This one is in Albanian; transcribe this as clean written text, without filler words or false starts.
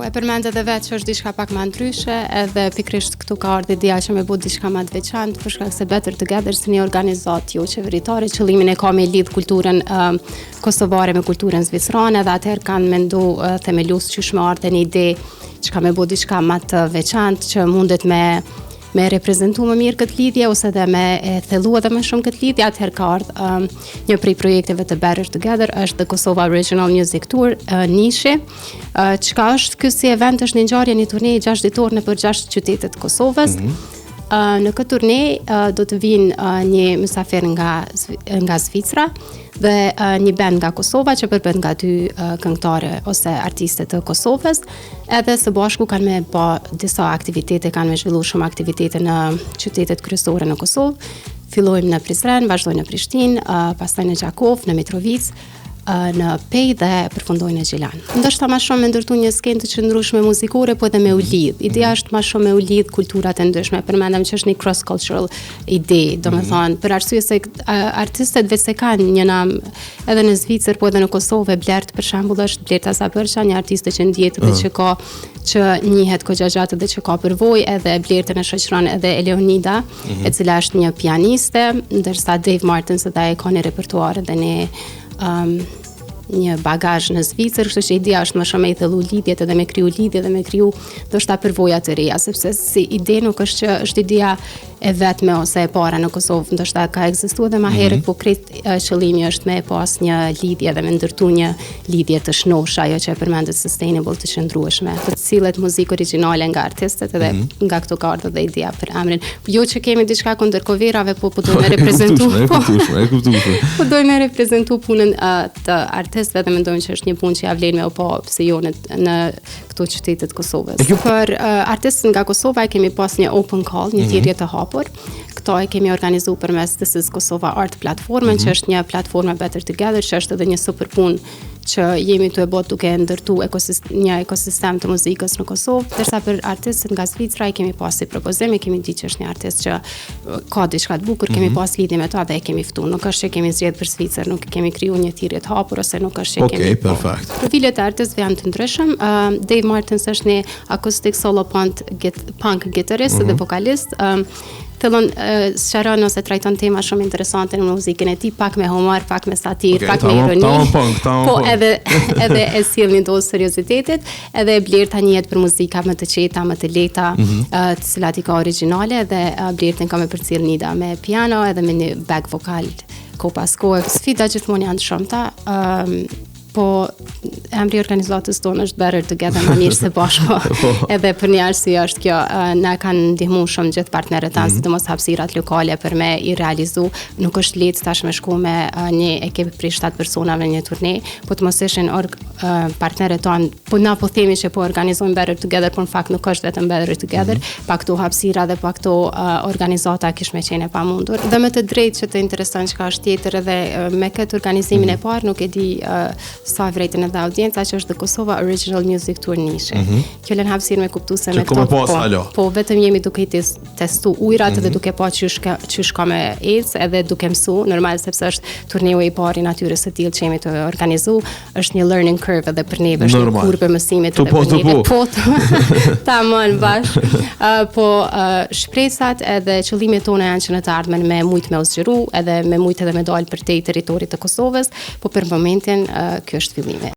Po, e përmend edhe vetë që është diçka pak ma ndryshe, edhe pikërisht këtu ka ardhur ideja që me bo diçka ma të veçantë, për shkak se Better Together si një organizatë jo qeveritare, qëllimin e ka me lidh kulturën uh, kosovare me kulturën zvicerane dhe atëherë kanë mendu uh, themelues qysh me ardhë një ide që ka me bo diçka ma të veçantë që mundet me me reprezentu më mirë këtë lidhje ose edhe me e thellu edhe më shumë këtë lidhje, atëherë ka ardhë um, një prej projekteve të Better Together është The Kosova Original Music Tour, uh, Nishi, uh, çka është ky si event është një ngjarje, një turne 6 ditor nëpër 6 qytete të Kosovës. Mm -hmm. Uh, në këtë turne uh, do të vinë uh, një mysafir nga nga Zvicra dhe uh, një band nga Kosova që përbëhet nga dy uh, këngëtare ose artiste të Kosovës. Edhe së bashku kanë me ba disa aktivitete, kanë me zhvillu shumë aktivitete në qytetet kryesore në Kosovë. Fillojmë në Prizren, vazhdojnë në Prishtinë, uh, pastaj në Gjakovë, në Mitrovicë, uh, në Pejë dhe përfundojnë në Gjilan. Ndoshta ma shumë me ndërtu një skenë të qëndrueshme muzikore, po edhe me u lidh. Ideja është ma shumë me u lidh kulturat e ndryshme. Përmendëm që është një cross cultural ide, do me mhm. thonë, për arsye se artistët veç se kanë një nam edhe në Zvicër, po edhe në Kosovë, Blert për shembull është Blerta Zabërqa, një artiste që ndihet dhe që ka që njihet goxha gjatë dhe që ka përvojë, edhe Blertën e shoqëron edhe Eleonida, mm -hmm. e cila është një pianiste, ndërsa Dave Martins edhe ai ka një repertuar edhe një um, një bagazh në Zvicër, kështu që ideja është më shumë me i thellu lidhjet edhe me kriju lidhje dhe me kriju ndoshta përvoja të reja, sepse si ide nuk është që është ideja e vetme ose e para në Kosovë, ndoshta ka ekzistuar edhe më mhm. herët, mm -hmm. po krejt qëllimi është me pas një lidhje dhe me ndërtu një lidhje të shnoshë, ajo që e përmendet sustainable të qëndrueshme. Të sillet muzikë origjinale nga artistët edhe mm -hmm. nga këto ka ardhur dhe ideja për emrin. Jo që kemi diçka kundër coverave, po po dojmë me reprezentu. E po. kuptueshme, e kuptueshme. Po dojmë me reprezentu punën uh, të artistëve dhe mendojmë që është një punë që ja vlen me u pa pse jo në, në këto qytete të Kosovës. Kjo... Për uh, artistët nga Kosova e kemi pas një open call, një mm -hmm. thirrje të hapur. Këto e kemi organizuar përmes This is Kosova Art platformën, mm -hmm. që është një platformë Better Together, që është edhe një super punë që jemi tu e bo duke ndërtu ekosistem, një ekosistem të muzikës në Kosovë. Ndërsa për artistët nga Zvicra i kemi pas si propozim, e kemi ditë që është një artist që ka diçka të bukur, kemi mm -hmm. pas lidhje me ta dhe e kemi ftu. Nuk është që kemi zgjedh për Zvicër, nuk kemi kriju një thirrje të hapur ose nuk është që okay, kemi. Okej, perfekt. Profilet e artistëve janë të ndryshëm. Uh, Dave Martins është një acoustic solo punk, git, punk gitarist mm -hmm. dhe mhm. vokalist. Um, fillon uh, sqaron ose trajton tema shumë interesante në muzikën e tij, pak me humor, pak me satirë, okay, pak me ironi. Tamam punk, tamam po edhe edhe e sjell një dozë seriozitetit, edhe Blerta njihet për muzika më të qeta, më të lehta, mm -hmm. uh, të cilat i ka origjinale dhe uh, Blertën ka me përcjell Nida me piano edhe me një back vokal kohë pas kohe. Sfida gjithmonë janë të shumta. Ëm um, po emri i organizatës tonë është Better Together, më mirë së bashku. Po. Edhe për një arsye është kjo, na kanë ndihmu shumë gjithë partnerët tanë, mm -hmm. sidomos hapësirat lokale për me i realizu. Nuk është lehtë tash me shku me një ekip prej 7 personave në një turne, po të mos ishin org, partnerët tanë, po na po themi që po organizojmë Better Together, por në fakt nuk është vetëm Better Together, mm -hmm. pa këto hapësira dhe pa këto uh, organizata kish me qenë e pamundur. Dhe me të drejtë që të intereson çka është tjetër edhe uh, me këtë organizimin mm -hmm. e parë nuk e di uh, sa vrejtën edhe audienca që është The Kosova Original Music Tour Nishi. Mm -hmm. Kjo lën hapësirë me kuptu se me këto po, po, po vetëm jemi duke i testu ujrat mm -hmm. dhe mhm. duke pa qysh ka, qysh ka me ecë edhe duke mësu, normal sepse është turneu i parë i natyrës së tillë që jemi tu organizu, është një learning curve edhe për neve, është një kurbë mësimit edhe për neve. Po, tamam bash. Uh, po uh, shpresat edhe qëllimet tona janë që në të ardhmen me mujt me u zgjeru edhe me mujt edhe me dalë përtej territorit të Kosovës, po për momentin uh, kjo është fillimi.